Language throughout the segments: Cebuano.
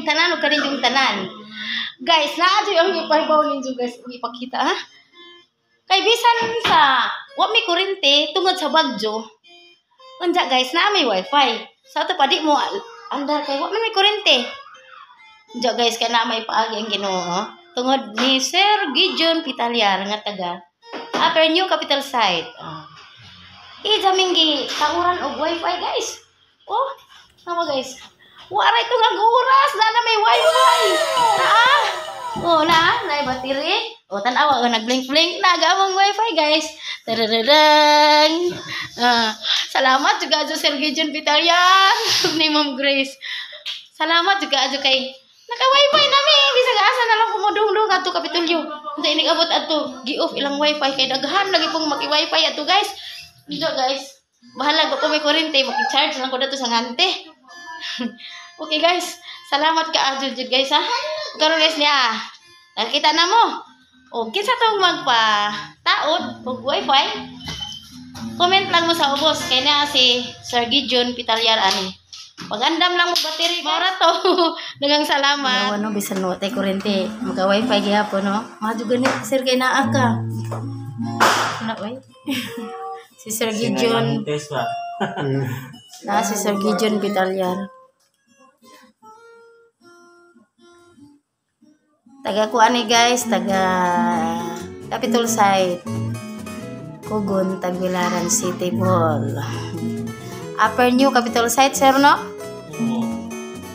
Tanan og kaninyong tanan. Guys, naa jud ang ipahibaw ninyo guys, ang ipakita ha. Kay bisan sa wa mi kuryente tungod sa bagyo. Unja guys, naa may wifi. Sa ato pa di mo andar kay wa man may kuryente. Unja guys, kay naa may paagi ang Ginoo. Tungod ni Sir Gideon Pitaliar nga taga Upper New Capital Site. Oh. Ija minggi tauran og wifi guys. Oh, tama guys. Wala ito nga oras na na may wifi. Naa. Oh, na, na battery. Oh, tan-awa oh, nag-blink-blink na gamong wifi guys. Tarararang. Salamat juga ajo Sir Gideon Pitaliar ni Ma'am Grace. Salamat juga ajo kay naka-wifi na mi. Bisag asa na lang kumudungdung adto Kapitolyo. Unsa inig abot adto, gi-off ilang wifi kay daghan lagi pong maki-wifi adto guys. Dito guys, bahala ko may kuryente, maki-charge lang ko dato sa ngante. Okay guys, salamat ka ajo jud guys ha. Karon guys niya, nakita na mo. O kinsa tong magpa taod og wifi? Comment lang mo sa ubos kay niya si Sir Gideon Pitaliar ani. Pagandam lang mo battery, mora to. Daghang salamat. Ano bisan no tay kuryente, maka wifi gihapon no. Madyo gani sir kay naa ka. Ana oy. Si Sir Gideon. Na si Sir Gideon Pitaliar. Taga kuan ni guys, taga Capitol Site. Kugon, Tagbilaran City Hall. Upper New Capitol Site, sir, no?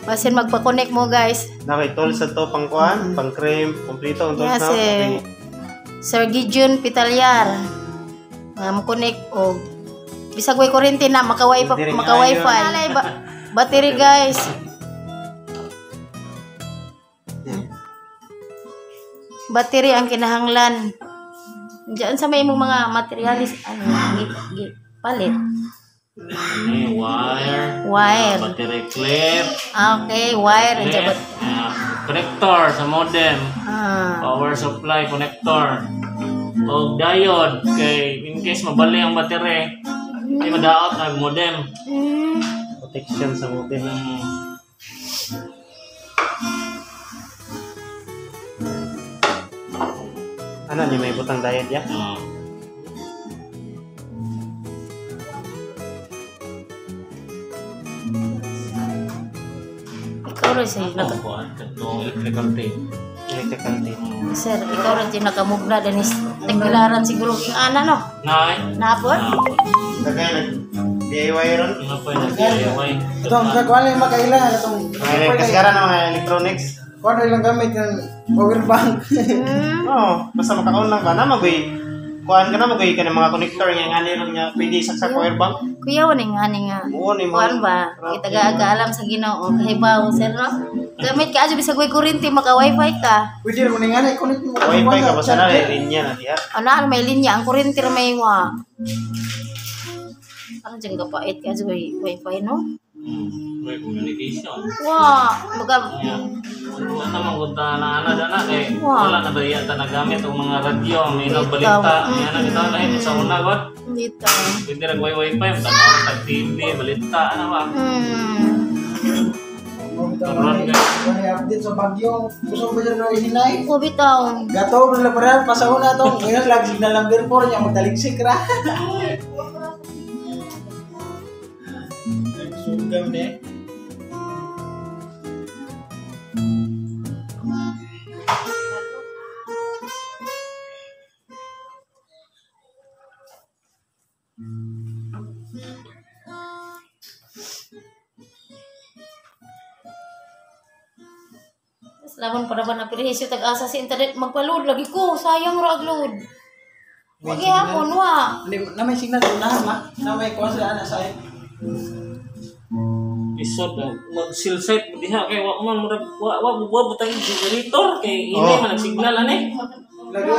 Basin magpa-connect mo, guys. Nakay tools sa to, pang kuan, pang cream, kompleto ang tools Yeah, na. si Sir Gideon Pitaliar. Nga mo connect og bisag way kuryente na maka-wifi, maka-wifi. Battery, guys. Battery ang kinahanglan. Diyan sa may imong mga materialis ano palit. Ano, wire. Wire. Battery clip. Okay, wire. Clip. Connector sa modem. Power supply connector. O diode kay in case mabali ang battery, ay madaot ang modem. Protection sa modem. Ano ni may butang diode ya? Ikaw rin sir, electrical tape. Electrical tape. Sir, ikaw rin yung nakamugna danis Tagbilaran siguro yung ana no? Nay. Napon? Kagaya nag DIY ron? DIY. Ito ang kagwala yung makaila. Itong kasgaran ng mga electronics. Kuwan lang gamit yung power bank. Oo, basta maka-on lang ba? Na magoy. Kuan ka na magoy ka ng mga connector nga nga ron nga pwede saksak power bank. Kuya wala nga ani nga. Kuan ba? Kita ga-alam sa Ginoo kahibaw sir no. Gamit ka ajo bisag way kuryente maka wifi ka. Pwede ra nga ni connect mo. Wifi ka basta na linya na diha. Ana may linya ang kuryente ra may wa. Ano jang gapait ka ajo wifi no? May communication. Wa, baga wala naman kung na ana kay wala na ba yata nagamit og mga radyo, may balita, may ana bitaw na sa una god. Dito. Pwede ra wifi, tanaw tag TV, balita ana ba. Wala update sa bagyo. Gusto ba dyan no ihinay? O bitaw. Gato na para pa sa una tong ngayon lag signal number 4 nya magtaliksik ra. Sugam ne. Lawan para ba na pirhisyo tag-asa sa internet magpa-load lagi ko sayang ra ag load. Wag hapon wa. Na may signal unahan ma. Na may kuan sila ana sa Isod mag-seal site diha kay wa man murag wa wa butang generator kay ini man nagsignal ani. Lagi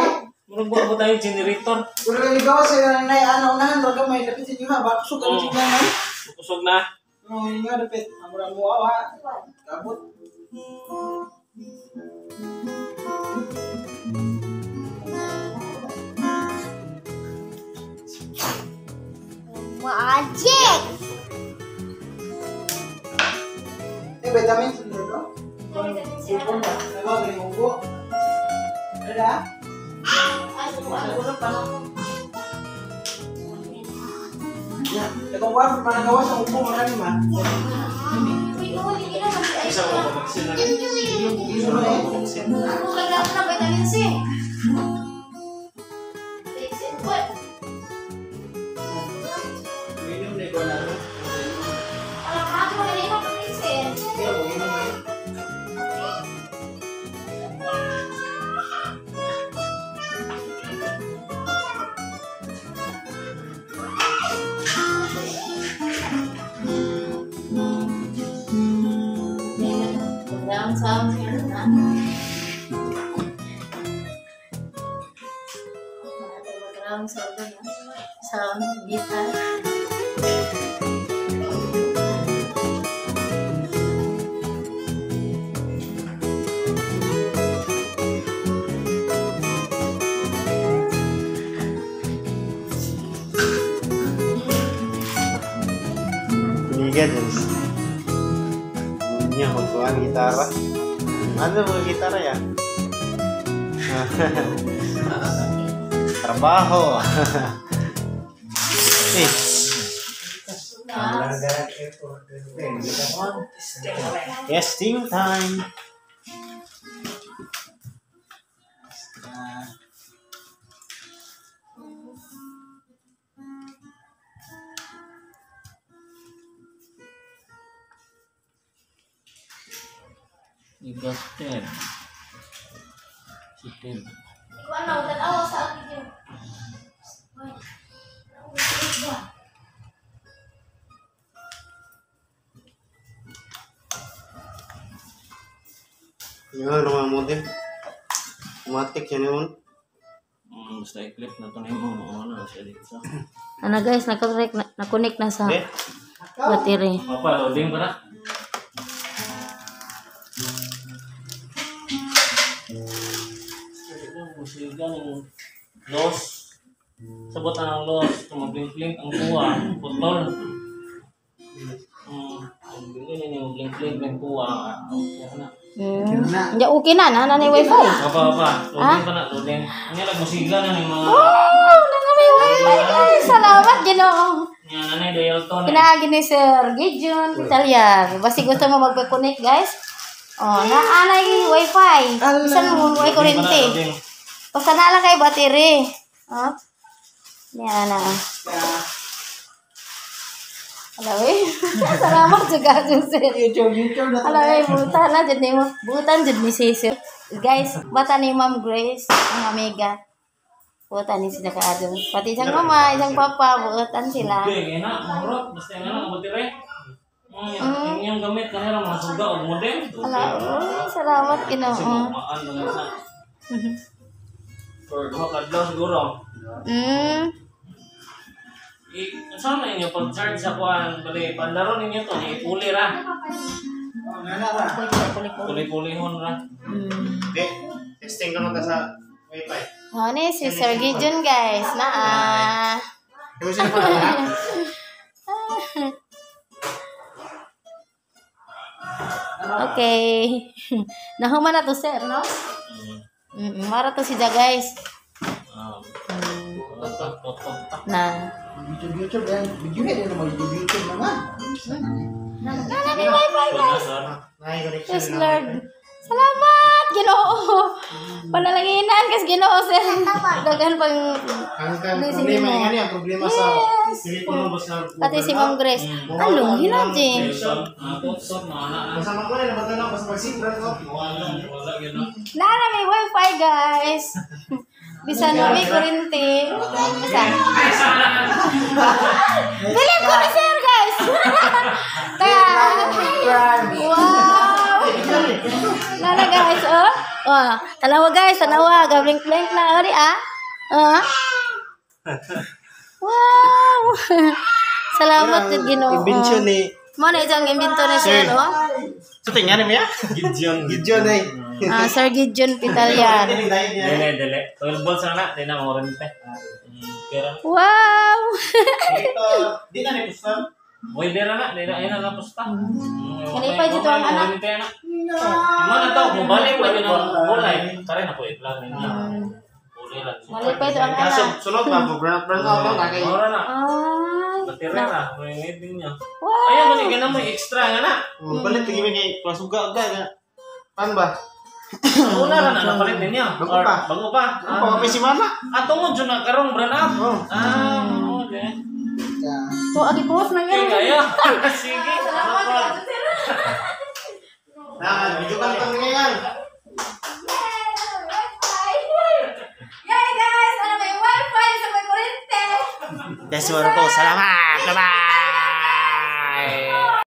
murag wa butang generator. Pero ligaw sa nay ana unahan ra gamay dapit sa inyo ha ba kusog ang signal na. Kusog na. No nga dapit amura mo wa. Kabot. Magic. Eh, vitamins no? Nagawa pa nagawa sa upo man kani ma. Isa mo pabaksin na. Ako kailangan na vitamin C. Minum na ko na. Alam mo, ako kanina vitamin C. Kaya mo inom na. Down south here na. Background sound na. Sound guitar. Liga dyan. Niya magkuhan gitara. Ano mo gitara ya? Trabaho. Eh. Testing time. You got 10. Si 10. Ikaw ano, tanawa sa akin yun. Yung mga modem. Matik yan yun. Basta i-click na ito na yung mga ano siya dito. Ano guys, na-connect na sa Eh, battery. Papa, loading pa na. Musiga ng loss. Sabot na ng loss. Tumablink-blink ang kuha. Putol. Ang ganyan yung blink-blink ng kuha. Okay na. Hindi, okay na. Na, na wifi. Papa, papa. Loading pa na, loading. Ano lang, musiga na ng mga... Oh, na na may wifi guys. Salamat, Ginoo. Yan, ano yung dial tone eh. Pinaagi ni Sir Gideon Italian. Basta gusto mo magpa-connect guys. Oh, naanay wifi. Bisan mo way kuryente. Basta na lang kay battery. Oh. Yan na. Ala eh. Salamat juga sir. YouTube na. Ala eh, butan na jud nimo. Butan jud ni si Sir. Guys, bata ni Ma'am Grace, ang amiga. Butan ni sila kaadto. Pati isang mama, isang papa, butan sila. Okay, na, mahurot. Basta yung ano, battery. Yung gamit na mga suga o modem. Ala, uy, salamat Kasi Ginoo. maan lang sa. For duha ka adlaw siguro. Saan na inyo pag-charge sa kuan, bali pandaro ninyo to, ipuli ra. Puli-pulihon ra. Okay, testing ko nung sa wifi. Mao ni si Sir Gideon guys. Naa. Yung sino pa na? Okay. Nahuman na to sir, no? Mara to si Ja guys. Na. YouTube yan. Video yan naman YouTube naman. Na na may wifi guys. Yes Lord. Salamat Ginoo. Panalanginan kas Ginoo sir. Daghan pang Ang problema nga niya, problema sa telepono basta. Pati si Ma'am Grace. Anong hinati? Basta makuha na batanaw basta magsibrang ko. Wala. Wala yun no. Nara may wifi guys. Bisan mo may kuryente. Bisan. Bilib ko ni sir guys. Wow. Nara guys, oh. Oh, tanawa guys, tanawa. Gablink blink na ori ah. Oh. Wow. Salamat jud Ginoo. Invention ni Mo na isang imbento ni sir, oh. So tingnan niya? Gideon. Gideon ay. Ah, Sir Gideon Pitalian. Dili dili. 12 volts na na, di na makurente. Pero Wow. Dito, di na ni pusta. pwede ra na, di na ayun na napusta. Kanay pa dito ang anak. Mo na to, mobalik pa yun ang kulay. Kare na po i-plug ninyo. Okay lang. Malipay to ang Kaso ana. sunod ba mo burn out burn out na kay. Ora na. Ay. Battery na. May need ninyo. Wow. Ayaw mo ni mo extra nga na. Oh, Balit lagi may kay pasuga ga nga. Pan ba? Una ra na napalit ninyo. Bago Or pa. Bago pa. Ano pa kape si mama? Ah, tungod jud na karong brand up. Oh. Ah, okay. To agi post na Okay, yun. kaya. Sige. Salamat. Na, video ka lang ngayon. Yay guys! Ano may wifi sa may kurente? Guys, ko. Salamat. Bye-bye.